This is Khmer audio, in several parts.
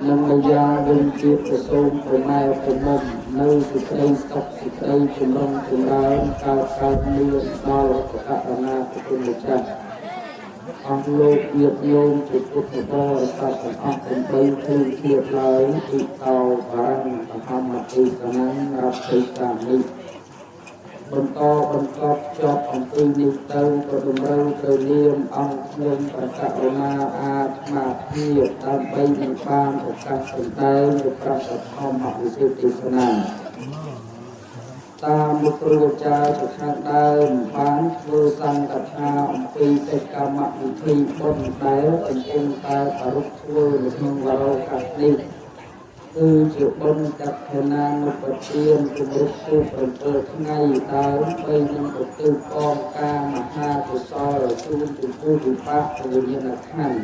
និងម្យ៉ាងវិញទៀតក៏សូមប្រណែប្រមុំនៅសេចក្តីសុខសេចក្តីចម្រុងចម្រើនកើតកើតមានដល់ករុណាគុណម្ចាស់អស់លោកញាតិញោមជាពុទ្ធបរិស័ទទាំងអស់ទាំងបីឃើញធៀបឡើយអ៊ីតោបារំធម្មទេសនារដ្ឋិកានិបន្តបន្តចប់អំពីនេះទៅក៏តម្រូវទៅនាមអង្គខ្ញុំប្រករុណាអាត្មាភាពដើម្បីនឹងបានឱកាសសម្ដែងឬប្រាប់ធម្មវិសេសទេសនាតាមលោកគ្រូអាចារ្យជាខាងដើមបានធ្វើសង្កថាអំពីកិច្ចកម្មវិធីបុណ្យដែលកំពុងតែប្រារព្ធធ្វើនៅក្នុងវរោកាសនេះគឺជាបុណ្យកឋិនានុបទានគម្រប់ខួប7ថ្ងៃដើម្បីនឹងឧទ្ទិសកងការមហាកុសលជូនចំពោះវិបាកវិញ្ញាណក្ខន្ធ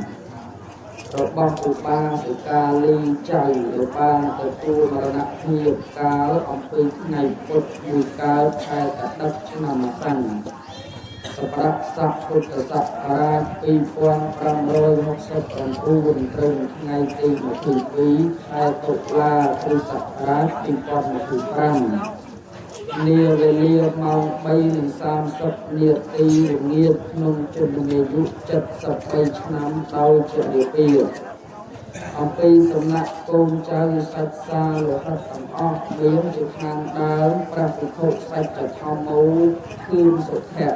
របស់ឧបាសិកាលីចៅដែលបានទទួលមរណភាពកាលអំពីថ្ងៃពុធមួយកើតខែកត្តិកឆ្នាំអាសន្នសប្តាហ៍ស័កពុទ្ធសករាជ2569ត្រូវថ្ងៃទី22ខែតុលាគ្រិស្តសករាជ2025នាវេលាម៉ោង3:30នាទីល្ងាចក្នុងជំនាយុ73ឆ្នាំដោយជារាពាអំពីសំណាក់កូនចៅសាច់សាលោហិតទាំងអស់មានជាខាងដើមព្រះភិក្ខុសច្ចធម្មោខឿនសុភៈ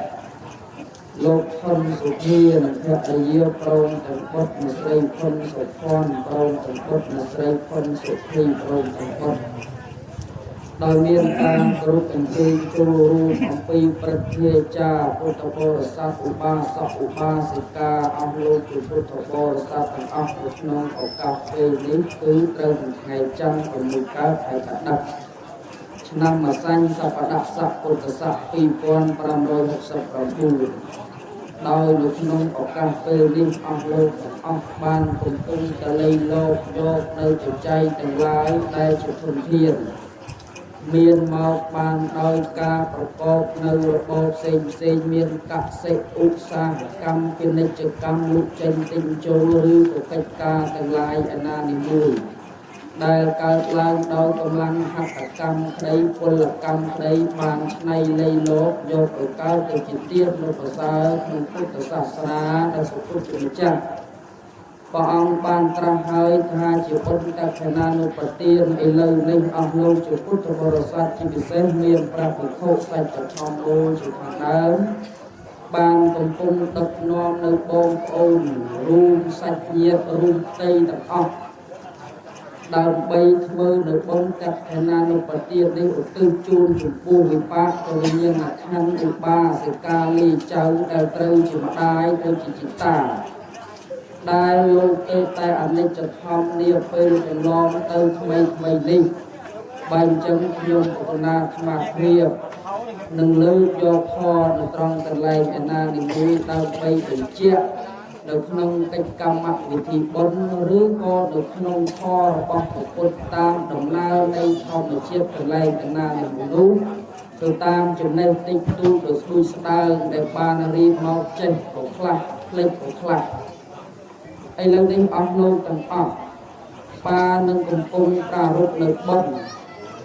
លោកធនសុធានភរិយាព្រមទាំងបុត្រអ្នកស្រីធនសុភ័ណ្ឌព្រមទាំងបុត្រអ្នកស្រីធនសុភីព្រមទាំងបុត្រដោយមានការគោរពអញ្ជើញចូលរួមអំពីព្រឹទ្ធាចារ្យពុទ្ធបរិស័ទឧបាសកឧបាសិកាអស់លោកជាពុទ្ធបរិស័ទទាំងអស់នៅក្នុងឱកាសពេលនេះគឺត្រូវនឹងថ្ងៃច័ន្ទ6កើតខែកត្តិកឆ្នាំម្សាញ់សប្តាហ៍ស័កពុទ្ធស័ក2569ដោយនៅក្នុងឱកាសពេលនេះអស់លោកទាំងអស់បានកំពុងតែលៃលោកយកនៅបច្ច័យទាំងឡាយដែលជាធនធានមានមកបានដោយការប្រកបនៅរបបផ្សេងផ្សេងមានកសិឧស្សាហកម្មពាណិជ្ជកម្មលក់ចេញទិញចូលឬក៏កិច្ចការទាំងឡាយឯណានីមួយដែលកើតឡើងដោយកម្លាំងហត្ថកម្មក្តីពលកម្មក្តីបានឆ្នៃលៃលោកយកទៅកើតទៅជាទាននៅប្រសើរក្នុងពុទ្ធសាសនាដែលសុពុទ្ធម្ចាស់ព្រះអង្គបានត្រាស់ហើយថាជាបុណ្យកឋិនានុបទានឥឡូវនេះអស់លោកជាពុទ្ធបរិស័ទជាពិសេសមានព្រះភិក្ខុសច្ចធម្មោជាខាងដើមបានកំពុងដឹកនាំនៅបងប្អូនរួមសាច់ញាតិរួមផ្ទៃទាំងអស់ដើម្បីធ្វើនៅបុណ្យកឋិនានុបទាននេះឧទ្ទិសជូនចំពោះវិបាកវិញ្ញាណក្ខន្ធឧបាសិកាលីចៅដែលត្រូវជាម្ដាយត្រូវជាជីតាដែលលោកទេតែអនិច្ចធម្មនាពេលកន្លងទៅថ្មីថ្មីនេះបើអញ្ចឹងខ្ញុំករុណាអាត្មាភាពនឹងលើកយកធម៌នៅត្រង់កន្លែងឯណានីមួយដើម្បីបញ្ជាក់នៅក្នុងកិច្ចកម្មវិធីបុណ្យឬក៏នៅក្នុងធម៌របស់ពុទ្ធតាមដំណើរនៃធម្មជាតិកន្លែងឯណានីមួយនោះទៅតាមចំណេះតិចតួចដ៏ស្រួយស្ដើងដែលបានរៀនមកចេះក៏ខ្លះភ្លេចក៏ខ្លះឥឡូវនេះអស់លោកទាំងអស់បាននឹងកំពុងប្រារព្ធនៅបុណ្យ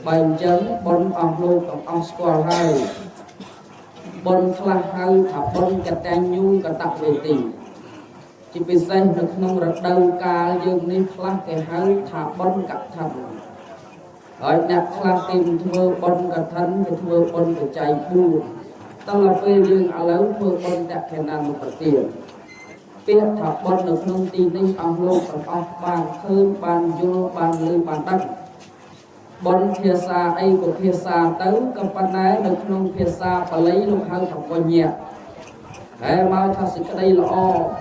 បើអញ្ចឹងបុណ្យអស់លោកទាំងអស់ស្គាល់ហើយបុណ្យខ្លះហៅថាបុណ្យកតញ្ញូកតវេទីជាពិសេសនៅក្នុងរដូវកាលយើងនេះខ្លះគេហៅថាបុណ្យកឋិនហើយអ្នកខ្លះគេធ្វើបុណ្យកឋិនគេធ្វើបុណ្យបច្ច័យ4តើដល់ពេលយើងឥឡូវធ្វើបុណ្យដក្ខិណានុប្រទានពាក្យថាបុណ្យនៅក្នុងទីនេះអស់លោកទាំងអស់បានឃើញបានយល់បានឮបានដឹងបុណ្យភាសាអីក៏ភាសាទៅក៏ប៉ុន្តែនៅក្នុងភាសាបាលីលោកហៅថាបុញ្ញៈហើយមកថាសេចក្តីល្អ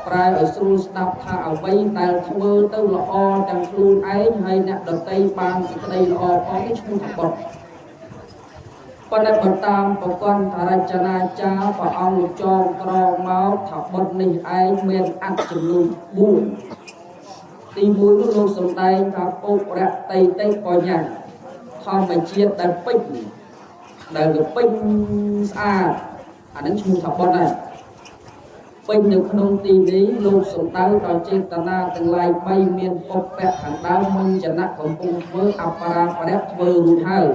ប្រែឲ្យស្រួលស្ដាប់ថាអ្វីដែលធ្វើទៅល្អទាំងខ្លួនឯងហើយអ្នកដទៃបានសេចក្តីល្អផងនេះឈ្មោះថាបុណ្យប៉ុន្តែបើតាមប្រព័ន្ធរចនាចារព្រះអង្គលោកចងក្រងមកថាបុណ្យនេះឯងមានអត្ថចំនួន4ទី1នោះលោកសំដែងថាពុរៈតៃតិបញ្ញាធម្មជាតិដែលពេញដែលវាពេញស្អាតអានឹងឈ្មោះថាបុណ្យដែរ ពេញនៅក្នុងទីនេះ លោកសំដៅដល់ចេតនាទាំងឡាយ3 មានពុពៈខាងដើម មញ្ចនៈកំពុងធ្វើ អបរាបរៈធ្វើរួចហើយ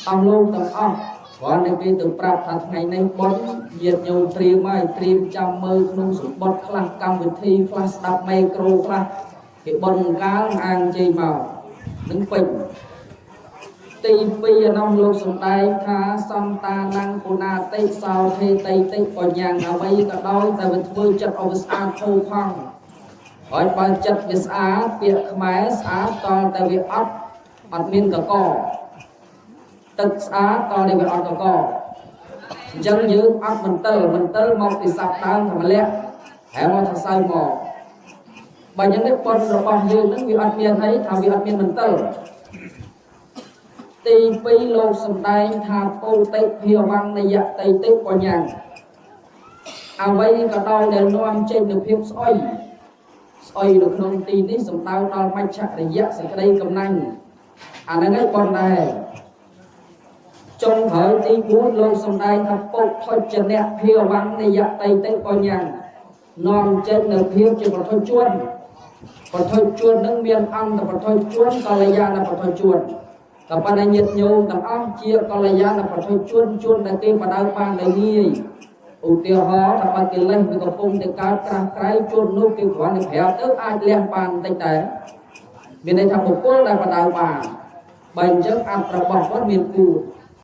។ អស់លោកទាំងអស់ គ្រាន់តែគេទៅប្រាប់ថាថ្ងៃនេះបុណ្យ ញាតិញោមត្រៀមហើយ ត្រៀមចាំមើលក្នុងសម្បត្តិខ្លះ កម្មវិធីខ្លះ ស្ដាប់មេក្រូខ្លះ គេបុណ្យកាលអាងជ័យមកនឹងពេញ។ ទី2 អនងលោកសំដែងថា សន្តានំពុណាតិសោធេតិតិបញ្ញា អ្វីក៏ដោយតែវាធ្វើចិត្តឲ្យវាស្អាតផូរផង់ ហើយបើចិត្តវាស្អាត ពាក្យខ្មែរស្អាតតតែវាអត់មានកក ទឹកស្អាតតតែវាអត់កក អញ្ចឹងយើងអត់មន្ទិល មន្ទិលមកពីសັບដើមធម្មលៈ ហើយមកថាសៅមក បើយ៉ាងនេះ ប៉ុនរបស់យើងនឹងវាអត់មានអី ថាវាអត់មានមន្ទិល។ ទី2 លោកសំដែងថា ពោតិភាវੰនយតិតិបញ្ញា អ្វីក៏ដោយដែលនាំចេញនូវភាពស្អុយ ស្អុយនៅក្នុងទីនេះសំដៅដល់មច្ឆរិយៈ សេចក្តីកំណាញ់ អាហ្នឹងឯងប៉ុនដែរ។ ចុងក្រោយទី4 លោកសំដែងថា ពុទ្ធជនៈភាវੰនយតិតិបញ្ញា នាំចេញនៅភាពជាប្រធជន ប្រធជននឹងមានអង្គប្រធជន កល្យាណប្រធជន ក៏ប៉ុន្តែញាតិញោមទាំងអស់ជាកល្យាណប្រធជន ជនដែលគេបដៅបានដោយងាយ។ ឧទាហរណ៍ថា បើកិលេសវាកំពុងតែកើតក្រាស់ក្រៃ ជននោះគេគ្រាន់តែប្រាប់ទៅអាចលះបានបន្តិចដែរ មានន័យថាបុគ្គលដែលបដៅបាន។ បើអញ្ចឹង អត្ថរបស់គាត់មានគូ